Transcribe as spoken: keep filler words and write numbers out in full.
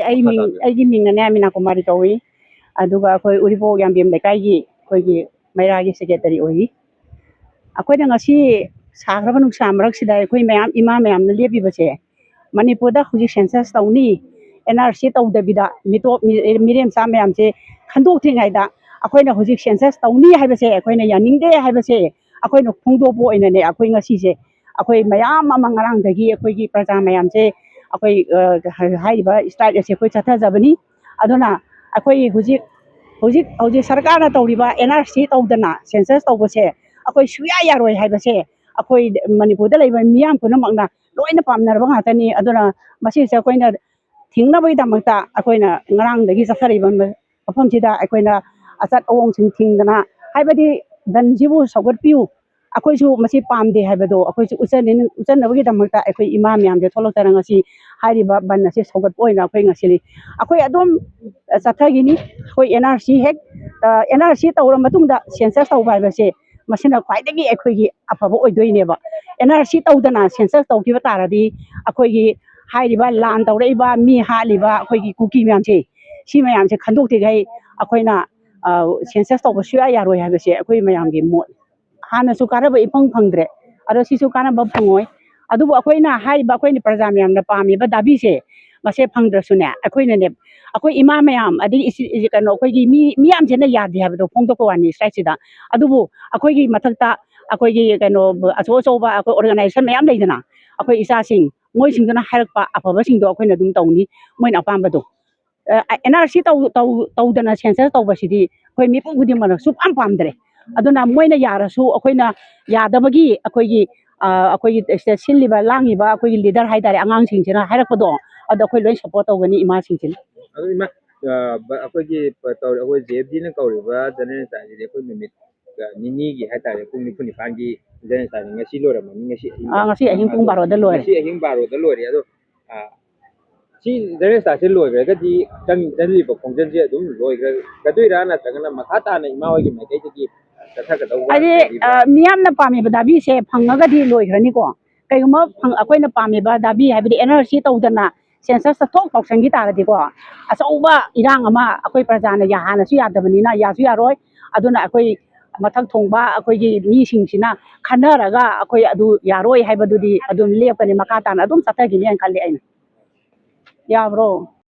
ꯑꯩ ꯃꯤꯡ, ꯑꯩꯒꯤ ꯃꯤꯡꯅꯅꯦ ꯃꯤꯅꯥ ꯀꯨꯃꯥꯔꯤ ꯀꯧꯏ꯫ ꯑꯗꯨꯒ ꯑꯩꯈꯣꯏ ꯎꯔꯤꯄꯣꯛ ꯌꯥꯝꯕꯦꯝ ꯂꯩꯀꯥꯏꯒꯤ ꯑꯩꯈꯣꯏꯒꯤ ꯃꯩꯔꯥꯒꯤ ꯁꯦꯀ꯭ꯔꯦꯇꯔꯤ ꯑꯣꯏꯔꯤ꯫ ꯑꯩꯈꯣꯏꯅ ꯉꯁꯤ ꯁꯥꯈ꯭ꯔꯕ ꯅꯨꯡꯁꯥ ꯃꯔꯛꯁꯤꯗ ꯑꯩꯈꯣꯏ ꯃꯌꯥꯝ, ꯏꯃꯥ ꯃꯌꯥꯝꯅ ꯂꯦꯞꯄꯤꯕꯁꯦ, ꯃꯅꯤꯄꯨꯔꯗ ꯍꯧꯖꯤꯛ ꯁꯦꯟꯁꯁ ꯇꯧꯅꯤ, ꯑꯦꯟ ꯑꯥꯔ ꯁꯤ ꯇꯧꯗꯕꯤꯗ ꯃꯤꯇꯣꯞ, ꯃꯤ-, ꯃꯤꯔꯦꯝꯆꯥ ꯃꯌꯥꯝꯁꯦ ꯈꯟꯗꯣꯛꯇ꯭ꯔꯤꯉꯩꯗ ꯑꯩꯈꯣꯏꯅ ꯍꯧꯖꯤꯛ ꯁꯦꯟꯁꯁ ꯇꯧꯅꯤ ꯍꯥꯏꯕꯁꯦ ꯑꯩꯈꯣꯏꯅ ꯌꯥꯅꯤꯡꯗꯦ ꯍꯥꯏꯕꯁꯦ ꯑꯩꯈꯣꯏꯅ ꯐꯣꯡꯗꯣꯛꯄ ꯑꯣꯏꯅꯅꯦ, ꯑꯩꯈꯣꯏ ꯉꯁꯤꯁꯦ ꯑꯩꯈꯣꯏ ꯃꯌꯥꯝ ꯑꯃ ꯉꯔꯥꯡꯗꯒꯤ ꯑꯩꯈꯣꯏꯒꯤ ꯄ꯭ꯔꯖꯥ ꯃꯌꯥꯝꯁꯦ ꯑꯩꯈꯣꯏ, ꯑ, ꯍꯥꯏꯔꯤꯕ ꯁ꯭ꯇ꯭ꯔꯥꯏꯛ ꯑꯁꯦ ꯑꯩꯈꯣꯏ ꯆꯠꯊꯖꯕꯅꯤ꯫ ꯑꯗꯨꯅ ꯑꯩꯈꯣꯏ ꯍꯧꯖꯤꯛ, ꯍꯧꯖꯤꯛ, ꯍꯧꯖꯤꯛ ꯁꯔꯀꯥꯔꯅ ꯇꯧꯔꯤꯕ ꯑꯦꯟ ꯑꯥꯔ ꯁꯤ ꯇꯧꯗꯅ ꯁꯦꯟꯁꯁ ꯇꯧꯕꯁꯦ ꯑꯩꯈꯣꯏ ꯁꯨꯡꯌꯥ ꯌꯥꯔꯣꯏ ꯍꯥꯏꯕꯁꯦ ꯑꯩꯈꯣꯏ ꯃꯅꯤꯄꯨꯔꯗ ꯂꯩꯕ ꯃꯤꯌꯥꯝ ꯄꯨꯝꯅꯃꯛꯅ ꯂꯣꯏꯅ ꯄꯥꯝꯅꯔꯕ ꯉꯥꯛꯇꯅꯤ꯫ ꯑꯗꯨꯅ ꯃꯁꯤꯁꯦ ꯑꯩꯈꯣꯏꯅ ꯊꯤꯡꯅꯕꯒꯤꯗꯃꯛꯇ ꯑꯩꯈꯣꯏꯅ ꯉꯔꯥꯡꯗꯒꯤ ꯆꯠꯊꯔꯛꯏꯕ ꯃꯐꯝꯁꯤꯗ ꯑꯩꯈꯣꯏꯅ ꯑꯆꯠ ꯑꯋꯣꯡꯁꯤꯡ ꯊꯤꯡꯗꯅ, ꯍꯥꯏꯕꯗꯤ ꯕꯟꯁꯤꯕꯨ ꯁꯧꯒꯠꯄꯤꯌꯨ, ꯑꯩꯈꯣꯏꯁꯨ ꯃꯁꯤ ꯄꯥꯝꯗꯦ ꯍꯥꯏꯕꯗꯣ ꯑꯩꯈꯣꯏꯁꯨ ꯎꯠꯆꯅꯤꯡ-, ꯎꯠꯆꯅꯕꯒꯤꯗꯃꯛꯇ ꯑꯩꯈꯣꯏ ꯏꯃꯥ ꯃꯌꯥꯝꯁꯦ ꯊꯣꯛꯂꯛꯇꯅ ꯉꯁꯤ ꯍꯥꯏꯔꯤꯕ ꯕꯟ ꯑꯁꯤ ꯁꯧꯒꯠꯄ ꯑꯣꯏꯅ ꯑꯩꯈꯣꯏ ꯉꯁꯤꯗꯤ ꯑꯩꯈꯣꯏ ꯑꯗꯨꯝ ꯆꯠꯊꯈꯤꯅꯤ꯫ ꯑꯩꯈꯣꯏ ꯑꯦꯟ ꯑꯥꯔ ꯁꯤ ꯍꯦꯛ, ꯑꯦꯟ ꯑꯥꯔ ꯁꯤ ꯇꯧꯔ ꯃꯇꯨꯡꯗ ꯁꯦꯟꯁꯁ ꯇꯧꯕ ꯍꯥꯏꯕꯁꯦ ꯃꯁꯤꯅ ꯈ꯭ꯋꯥꯏꯗꯒꯤ ꯑꯩꯈꯣꯏꯒꯤ ꯑꯐꯕ ꯑꯣꯏꯗꯣꯏꯅꯦꯕ꯫ ꯑꯦꯟ ꯑꯥꯔ ꯁꯤ ꯇꯧꯗꯅ ꯁꯦꯟꯁꯁ ꯇꯧꯈꯤꯕ ꯇꯥꯔꯗꯤ ꯑꯩꯈꯣꯏꯒꯤ ꯍꯥꯏꯔꯤꯕ ꯂꯥꯟ ꯇꯧꯔꯛꯏꯕ ꯃꯤ ꯍꯥꯠꯂꯤꯕ ꯑꯩꯈꯣꯏꯒꯤ ꯀꯨꯀꯤ ꯃꯌꯥꯝꯁꯦ, ꯁꯤ ꯃꯌꯥꯝꯁꯦ ꯈꯟꯗꯣꯛꯇ꯭ꯔꯤꯈꯩ ꯑꯩꯈꯣꯏꯅ, ꯑ, ꯁꯦꯟꯁꯁ ꯇꯧꯕ ꯁꯨꯡꯌꯥ ꯌꯥꯔꯣꯏ ꯍꯥꯏꯕꯁꯦ ꯑꯩꯈꯣꯏ ꯃꯌꯥꯝꯒꯤ ꯃꯣꯠ꯫ ꯍꯥꯟꯅꯁꯨ ꯀꯥꯟꯅꯕ ꯏꯐꯪ ꯐꯪꯗ꯭ꯔꯦ, ꯑꯗꯣ ꯁꯤꯁꯨ ꯀꯥꯟꯅꯕ ꯐꯪꯉꯣꯏ꯫ ꯑꯗꯨꯕꯨ ꯑꯩꯈꯣꯏꯅ ꯍꯥꯏꯔꯤꯕ, ꯑꯩꯈꯣꯏꯅ ꯄ꯭ꯔꯖꯥ ꯃꯌꯥꯝꯅ ꯄꯥꯝꯃꯤꯕ ꯗꯥꯕꯤꯁꯦ ꯃꯁꯦ ꯐꯪꯗ꯭ꯔꯁꯨꯅꯦ, ꯑꯩꯈꯣꯏꯅꯅꯦ, ꯑꯩꯈꯣꯏ ꯏꯃꯥ ꯃꯌꯥꯝ, ꯑꯗꯒꯤ ꯏꯆꯤ-, ꯏꯆꯤ-, ꯀꯩꯅꯣ, ꯑꯩꯈꯣꯏꯒꯤ ꯃꯤ, ꯃꯤ ꯌꯥꯝꯁꯤꯅ ꯌꯥꯗꯦ ꯍꯥꯏꯕꯗꯣ ꯐꯣꯡꯗꯣꯛꯄ ꯋꯥꯅꯤ ꯁ꯭ꯇ꯭ꯔꯥꯏꯛꯁꯤꯗ꯫ ꯑꯗꯨꯕꯨ ꯑꯩꯈꯣꯏꯒꯤ ꯃꯊꯛꯇ ꯑꯩꯈꯣꯏꯒꯤ ꯀꯩꯅꯣ, ꯑꯆꯧ ꯑꯆꯧꯕ ꯑꯩꯈꯣꯏ ꯑꯣꯔꯒꯅꯥꯏꯖꯦꯁꯟ ꯃꯌꯥꯝ ꯂꯩꯗꯅ, ꯑꯩꯈꯣꯏ ꯏꯆꯥꯁꯤꯡ, ꯃꯣꯏꯁꯤꯡꯗꯨꯅ ꯍꯥꯏꯔꯛꯄ ꯑꯐꯕꯁꯤꯡꯗꯣ ꯑꯩꯈꯣꯏꯅ ꯑꯗꯨꯝ ꯇꯧꯅꯤ, ꯃꯣꯏꯅ ꯑꯄꯥꯝꯕꯗꯣ꯫ ꯑ, ꯑꯦꯟ ꯑꯥꯔ ꯁꯤ ꯇꯧ-, ꯇꯧ-, ꯇꯧꯗꯅ ꯁꯦꯟꯁꯁ ꯇꯧꯕꯁꯤꯗꯤ ꯑꯩꯈꯣꯏ ꯃꯤꯄꯨꯝ ꯈꯨꯗꯤꯡꯃꯛꯅ ꯁꯨꯛꯄꯥꯝ ꯄꯥꯝꯗ꯭ꯔꯦ꯫ ꯑꯗꯨꯅ ꯃꯣꯏꯅ ꯌꯥꯔꯁꯨ ꯑꯩꯈꯣꯏꯅ ꯌꯥꯗꯕꯒꯤ ꯑꯩꯈꯣꯏꯒꯤ, ꯑ, ꯑꯩꯈꯣꯏꯒꯤ ꯁꯤꯗ ꯁꯤꯜꯂꯤꯕ ꯂꯥꯡꯉꯤꯕ ꯑꯩꯈꯣꯏꯒꯤ ꯂꯤꯗꯔ ꯍꯥꯏꯇꯥꯔꯦ, ꯑꯉꯥꯡꯁꯤꯡꯁꯤꯅ ꯍꯥꯏꯔꯛꯄꯗꯣ, ꯑꯗꯣ ꯑꯩꯈꯣꯏ ꯂꯣꯏ ꯁꯞꯄꯣꯔꯠ ꯇꯧꯒꯅꯤ ꯏꯃꯥꯁꯤꯡꯁꯤꯅ꯫ ꯑꯗꯣ ꯏꯃꯥ, ꯑ, ꯕ-, ꯑꯩꯈꯣꯏꯒꯤ ꯄ-, ꯇꯧꯔꯤ-, ꯑꯩꯈꯣꯏ ꯖꯦ ꯑꯦꯐ ꯗꯤꯅ ꯀꯧꯔꯤꯕ ꯖꯦꯅꯦꯔꯦꯜ ꯁ꯭ꯇ꯭ꯔꯥꯏꯛꯁꯤꯗꯤ ꯑꯩꯈꯣꯏ ꯅꯨꯃꯤꯠ, ꯑ, ꯅꯤꯅꯤꯒꯤ ꯍꯥꯏꯇꯥꯔꯦ, ꯄꯨꯡ ꯅꯤꯐꯨ ꯅꯤꯄꯥꯟꯒꯤ ꯖꯦꯅꯦꯔꯦꯜ ꯁ꯭ꯇ꯭ꯔꯥꯏꯛꯅꯤ꯫ ꯉꯁꯤ ꯂꯣꯏꯔꯝꯃꯅꯤ, ꯉꯁꯤ ꯑꯍꯤꯡ꯫ ꯑꯥ, ꯉꯁꯤ ꯑꯍꯤꯡ ꯄꯨꯡ ꯑꯗꯣ ꯕꯥꯔꯣꯗ ꯂꯣꯏꯔꯦ꯫ ꯉꯁꯤ ꯑꯍꯤꯡ ꯕꯥꯔꯣꯗ ꯂꯣꯏꯔꯦ꯫ ꯑꯗꯣ, ꯑ, ꯁꯤ ꯖꯦꯅꯦꯔꯦꯜ ꯁ꯭ꯇ꯭ꯔꯥꯏꯛꯁꯦ ꯂꯣꯏꯈ꯭ꯔꯒꯗꯤ ꯆꯪ-, ꯆꯪꯂꯤꯕ ꯈꯣꯡꯖꯦꯜꯁꯦ ꯑꯗꯨꯝ ꯂꯣꯏꯈ꯭ꯔꯒꯗꯣꯏꯔꯥ, ꯅꯠꯇ꯭ꯔꯒꯅ ꯃꯈꯥ ꯇꯥꯅ ꯏꯃꯥ ꯍꯣꯏꯒꯤ ꯃꯥꯏꯀꯩꯗꯒꯤ ꯆꯠꯊꯒꯗꯧꯕ ꯍꯥꯏꯗꯤ, ꯂꯩꯔꯤꯕ꯭ꯔꯥ? ꯑ, ꯃꯤꯌꯥꯝꯅ ꯄꯥꯝꯃꯤꯕ ꯗꯥꯕꯤꯁꯦ ꯐꯪꯉꯒꯗꯤ ꯂꯣꯏꯈ꯭ꯔꯅꯤꯀꯣ꯫ ꯀꯩꯒꯨꯝꯕ ꯐꯪ-, ꯑꯩꯈꯣꯏꯅ ꯄꯥꯝꯃꯤꯕ ꯗꯥꯕꯤ, ꯍꯥꯏꯕꯗꯤ ꯑꯦꯟ ꯑꯥꯔ ꯁꯤ ꯇꯧꯗꯅ ꯁꯦꯟꯁꯁꯇ ꯊꯣꯛ ꯇꯧꯁꯟꯈꯤ ꯇꯥꯔꯗꯤꯀꯣ, ꯑꯆꯧꯕ ꯏꯔꯥꯡ ꯑꯃ ꯑꯩꯈꯣꯏ ꯄ꯭ꯔꯖꯥꯅ ꯌꯥ-, ꯍꯥꯟꯅꯁꯨ ꯌꯥꯗꯕꯅꯤꯅ ꯌꯥꯁꯨ ꯌꯥꯔꯣꯏ꯫ ꯑꯗꯨꯅ ꯑꯩꯈꯣꯏ ꯃꯊꯛ ꯊꯣꯡꯕ ꯑꯩꯈꯣꯏꯒꯤ ꯃꯤꯁꯤꯡꯁꯤꯅ ꯈꯟꯅꯔꯒ ꯑꯩꯈꯣꯏ ꯑꯗꯨ ꯌꯥꯔꯣꯏ ꯍꯥꯏꯕꯗꯨꯗꯤ ꯑꯗꯨꯝ ꯂꯦꯞꯀꯅꯤ, ꯃꯈꯥ ꯇꯥꯅ ꯑꯗꯨꯝ ꯆꯠꯊꯈꯤꯅꯤ ꯍꯥꯏꯅ ꯈꯜꯂꯤ ꯑꯩꯅ꯫ ꯌꯥꯕ꯭ꯔꯣ?